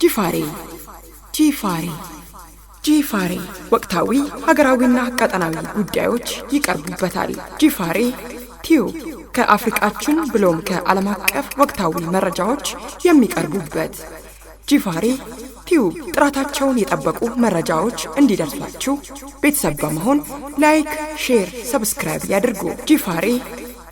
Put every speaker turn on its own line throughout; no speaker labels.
ጂፋሬ ጂፋሬ ጂፋሬ ወቅታዊ ሀገራዊና ቀጠናዊ ጉዳዮች ይቀርቡበታል። ጂፋሬ ቲዩብ ከአፍሪቃችን ብሎም ከዓለም አቀፍ ወቅታዊ መረጃዎች የሚቀርቡበት ጂፋሬ ቲዩብ ጥራታቸውን የጠበቁ መረጃዎች እንዲደርሷችሁ ቤተሰብ በመሆን like፣ share፣ subscribe ያድርጉ። ጂፋሬ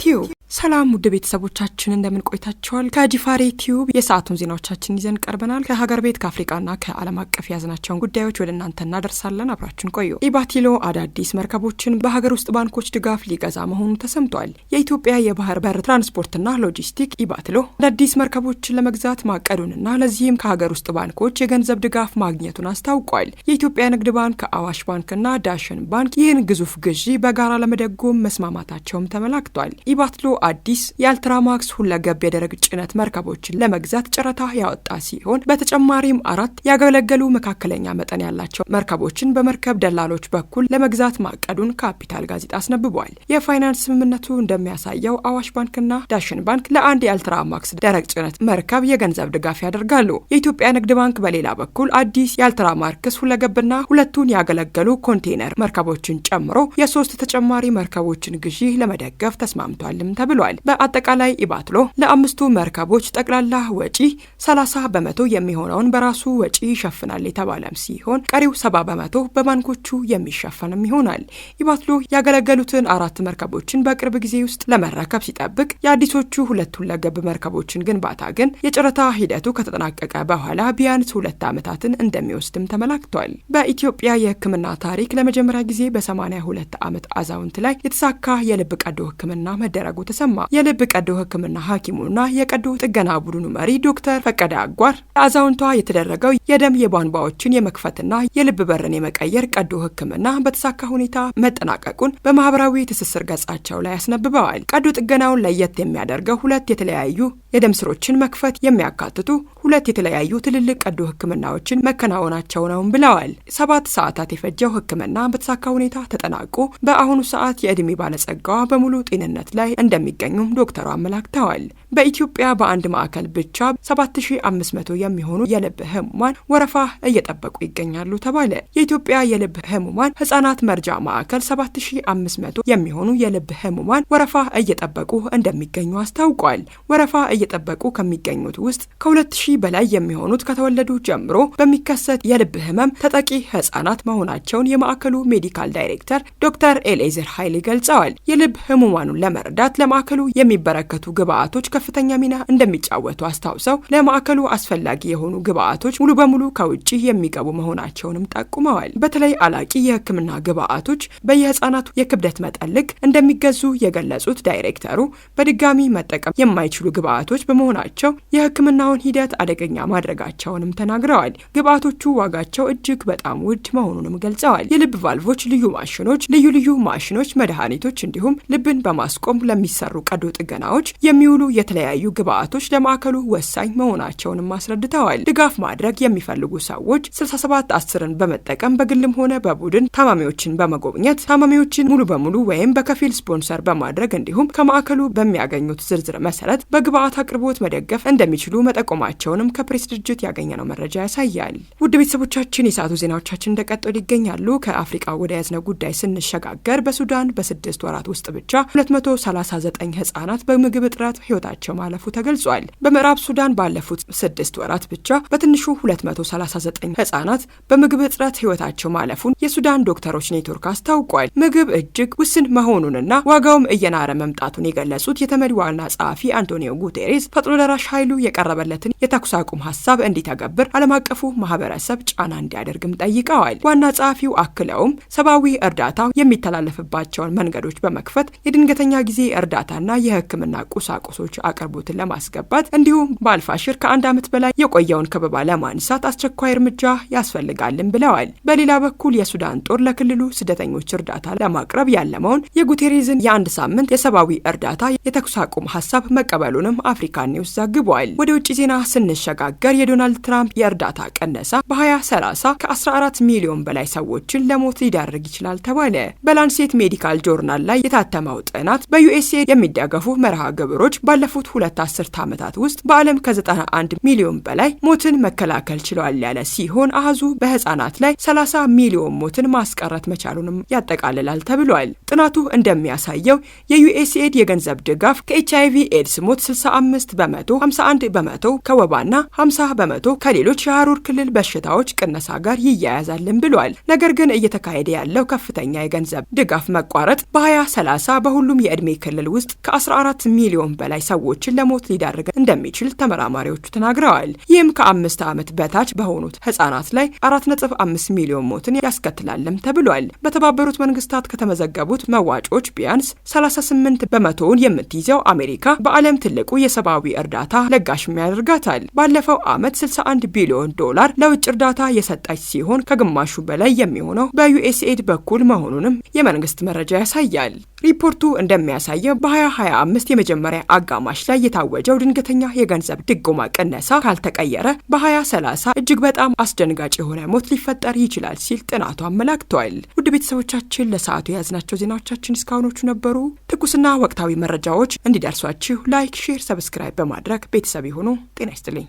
ቲዩብ። ሰላም ውድ ቤተሰቦቻችን፣ እንደምን ቆይታችኋል? ከጂፋሬ ቲዩብ የሰዓቱን ዜናዎቻችን ይዘን ቀርበናል። ከሀገር ቤት፣ ከአፍሪቃና ከዓለም አቀፍ የያዝናቸውን ጉዳዮች ወደ እናንተ እናደርሳለን። አብራችን ቆዩ። ኢባትሎ አዳዲስ መርከቦችን በሀገር ውስጥ ባንኮች ድጋፍ ሊገዛ መሆኑ ተሰምቷል። የኢትዮጵያ የባህር በር ትራንስፖርትና ሎጂስቲክ ኢባትሎ አዳዲስ መርከቦችን ለመግዛት ማቀዱንና ለዚህም ከሀገር ውስጥ ባንኮች የገንዘብ ድጋፍ ማግኘቱን አስታውቋል። የኢትዮጵያ ንግድ ባንክ፣ አዋሽ ባንክና ዳሽን ባንክ ይህን ግዙፍ ግዢ በጋራ ለመደጎም መስማማታቸውም ተመላክቷል። ኢባትሎ አዲስ የአልትራማክስ ሁለገብ የደረቅ ጭነት መርከቦችን ለመግዛት ጨረታ ያወጣ ሲሆን፣ በተጨማሪም አራት ያገለገሉ መካከለኛ መጠን ያላቸው መርከቦችን በመርከብ ደላሎች በኩል ለመግዛት ማቀዱን ካፒታል ጋዜጣ አስነብቧል። የፋይናንስ ስምምነቱ እንደሚያሳየው አዋሽ ባንክና ዳሽን ባንክ ለአንድ የአልትራማክስ ደረቅ ጭነት መርከብ የገንዘብ ድጋፍ ያደርጋሉ። የኢትዮጵያ ንግድ ባንክ በሌላ በኩል አዲስ የአልትራማክስ ሁለገብና ሁለቱን ያገለገሉ ኮንቴነር መርከቦችን ጨምሮ የሶስት ተጨማሪ መርከቦችን ግዢ ለመደገፍ ተስማምቷልም ተብሏል። በአጠቃላይ ኢባትሎ ለአምስቱ መርከቦች ጠቅላላ ወጪ 30% የሚሆነውን በራሱ ወጪ ይሸፍናል የተባለም ሲሆን፣ ቀሪው 70% በባንኮቹ የሚሸፈንም ይሆናል። ኢባትሎ ያገለገሉትን አራት መርከቦችን በቅርብ ጊዜ ውስጥ ለመረከብ ሲጠብቅ፣ የአዲሶቹ ሁለት ሁለገብ መርከቦችን ግንባታ ግን የጨረታ ሂደቱ ከተጠናቀቀ በኋላ ቢያንስ 2 ዓመታትን እንደሚወስድም ተመላክቷል። በኢትዮጵያ የሕክምና ታሪክ ለመጀመሪያ ጊዜ በ82 ዓመት አዛውንት ላይ የተሳካ የልብ ቀዶ ሕክምና መደረጉ ተሰማ። የልብ ቀዶ ሕክምና ሐኪሙና የቀዶ ጥገና ቡድኑ መሪ ዶክተር ፈቀደ አጓር ለአዛውንቷ የተደረገው የደም የቧንቧዎችን የመክፈትና የልብ በርን የመቀየር ቀዶ ሕክምና በተሳካ ሁኔታ መጠናቀቁን በማህበራዊ ትስስር ገጻቸው ላይ አስነብበዋል። ቀዶ ጥገናውን ለየት የሚያደርገው ሁለት የተለያዩ የደም ስሮችን መክፈት የሚያካትቱ ሁለት የተለያዩ ትልልቅ ቀዶ ሕክምናዎችን መከናወናቸው ነው ብለዋል። 7 ሰዓታት የፈጀው ሕክምና በተሳካ ሁኔታ ተጠናቆ በአሁኑ ሰዓት የዕድሜ ባለጸጋዋ በሙሉ ጤንነት ላይ እንደሚገኙም ዶክተሩ አመላክተዋል። በኢትዮጵያ በአንድ ማዕከል ብቻ 7500 የሚሆኑ የልብ ህሙማን ወረፋ እየጠበቁ ይገኛሉ ተባለ። የኢትዮጵያ የልብ ህሙማን ህጻናት መርጃ ማዕከል 7500 የሚሆኑ የልብ ህሙማን ወረፋ እየጠበቁ እንደሚገኙ አስታውቋል። ወረፋ እየጠበቁ ከሚገኙት ውስጥ ከ2000 በላይ የሚሆኑት ከተወለዱ ጀምሮ በሚከሰት የልብ ህመም ተጠቂ ህጻናት መሆናቸውን የማዕከሉ medical ዳይሬክተር ዶክተር ኤሌዘር ኃይሌ ገልጸዋል። የልብ ህሙማኑን ለመርዳት ለማዕከሉ የሚበረከቱ ግብአቶች ከፍተኛ ሚና እንደሚጫወቱ አስታውሰው፣ ለማዕከሉ አስፈላጊ የሆኑ ግብአቶች ሙሉ በሙሉ ከውጭ የሚገቡ መሆናቸውንም ጠቁመዋል። በተለይ አላቂ የህክምና ግብአቶች በየህጻናቱ የክብደት መጠን ልክ እንደሚገዙ የገለጹት ዳይሬክተሩ፣ በድጋሚ መጠቀም የማይችሉ ግብአቶች በመሆናቸው የህክምናውን ሂደት አደገኛ ማድረጋቸውንም ተናግረዋል። ግብአቶቹ ዋጋቸው እጅግ በጣም ውድ መሆኑንም ገልጸዋል። የልብ ቫልቮች፣ ልዩ ማሽኖች፣ ልዩ ልዩ ማሽኖች፣ መድኃኒቶች እንዲሁም ልብን በማስቆም ለሚሰሩ ቀዶ ጥገናዎች የሚውሉ የተለያዩ ግብአቶች ለማዕከሉ ወሳኝ መሆናቸውንም አስረድተዋል። ድጋፍ ማድረግ የሚፈልጉ ሰዎች 67 10ን በመጠቀም በግልም ሆነ በቡድን ታማሚዎችን በመጎብኘት፣ ታማሚዎችን ሙሉ በሙሉ ወይም በከፊል ስፖንሰር በማድረግ እንዲሁም ከማዕከሉ በሚያገኙት ዝርዝር መሰረት በግብአት አቅርቦት መደገፍ እንደሚችሉ መጠቆማቸውንም ከፕሬስ ድርጅት ያገኘነው መረጃ ያሳያል። ውድ ቤተሰቦቻችን፣ የሰዓቱ ዜናዎቻችን እንደቀጠሉ ይገኛሉ። ከአፍሪቃ ወደ ያዝነው ጉዳይ ስንሸጋገር በሱዳን በ6 ወራት ውስጥ ብቻ 239 ህጻናት በምግብ እጥረት ህይወታቸው ማለፉ ተገልጿል። በምዕራብ ሱዳን ባለፉት 6 ወራት ብቻ በትንሹ 239 ህጻናት በምግብ እጥረት ህይወታቸው ማለፉን የሱዳን ዶክተሮች ኔትወርክ አስታውቋል። ምግብ እጅግ ውስን መሆኑንና ዋጋውም እየናረ መምጣቱን የገለጹት የተመድ ዋና ጸሐፊ አንቶኒዮ ጉቴሬስ ፈጥኖ ደራሽ ኃይሉ የቀረበለትን የተኩስ አቁም ሀሳብ እንዲተገብር ዓለም አቀፉ ማህበረሰብ ጫና እንዲያደርግም ጠይቀዋል። ዋና ጸሐፊው አክለውም ሰብአዊ እርዳታ የሚተላለፍባቸውን መንገዶች በመክፈት የድንገተኛ ጊዜ እርዳታና የሕክምና ቁሳቁሶች አቅርቦትን ለማስገባት እንዲሁም በአልፋሽር ከአንድ ዓመት በላይ የቆየውን ከበባ ለማንሳት አስቸኳይ እርምጃ ያስፈልጋልም ብለዋል። በሌላ በኩል የሱዳን ጦር ለክልሉ ስደተኞች እርዳታ ለማቅረብ ያለመውን የጉቴሬዝን የአንድ ሳምንት የሰብአዊ እርዳታ የተኩስ አቁም ሀሳብ መቀበሉንም አፍሪካ ኒውስ ዘግቧል። ወደ ውጭ ዜና ስንሸጋገር የዶናልድ ትራምፕ የእርዳታ ቅነሳ በ2030 ከ14 ሚሊዮን በላይ ሰዎችን ለሞት ሊዳርግ ይችላል ተባለ። በላንሴት ሜዲካል ጆርናል ላይ የታተመው ጥናት በዩኤስኤድ የሚደገፉ መርሃ ግብሮች ባለፉት 2 አስርት ዓመታት ውስጥ በዓለም ከ91 ሚሊዮን በላይ ሞትን መከላከል ችለዋል ያለ ሲሆን፣ አሃዙ በህጻናት ላይ 30 ሚሊዮን ሞትን ማስቀረት መቻሉንም ያጠቃልላል ተብሏል። ጥናቱ እንደሚያሳየው የዩኤስኤድ የገንዘብ ድጋፍ ከኤች አይቪ ኤድስ ሞት 65%፣ 51% ከወባና 50% ከሌሎች የሀሩር ክልል በሽታዎች ቅነሳ ጋር ይያያዛልን ብሏል። ነገር ግን እየተካሄደ ያለው ከፍተኛ የገንዘብ ድጋፍ መቋረጥ በ2030 በሁሉም የዕድሜ ክልል ውስጥ ከ14 ሚሊዮን በላይ ሰዎችን ለሞት ሊዳርግ እንደሚችል ተመራማሪዎቹ ተናግረዋል። ይህም ከ5 ዓመት በታች በሆኑት ህጻናት ላይ 4.5 ሚሊዮን ሞትን ያስከትላልም ተብሏል። በተባበሩት መንግስታት ከተመዘገቡት መዋጮች ቢያንስ 38 በመቶውን የምትይዘው አሜሪካ በዓለም ትልቁ የሰብአዊ እርዳታ ለጋሽም ያደርጋታል። ባለፈው ዓመት 61 ቢሊዮን ዶላር ለውጭ እርዳታ የሰጠች ሲሆን፣ ከግማሹ በላይ የሚሆነው በዩኤስኤድ በኩል መሆኑንም የመንግስት መረጃ ያሳያል። ሪፖርቱ እንደሚያሳየው በ2025 የመጀመሪያ አጋማሽ ላይ የታወጀው ድንገተኛ የገንዘብ ድጎማ ቅነሳ ካልተቀየረ በ2030 እጅግ በጣም አስደንጋጭ የሆነ ሞት ሊፈጠር ይችላል ሲል ጥናቱ አመላክቷል። ውድ ቤተሰቦቻችን፣ ለሰዓቱ የያዝናቸው ዜናዎቻችን እስካሁኖቹ ነበሩ። ትኩስና ወቅታዊ መረጃዎች እንዲደርሷችሁ like፣ share፣ subscribe በማድረግ ቤተሰብ ይሁኑ። ጤና ይስጥልኝ።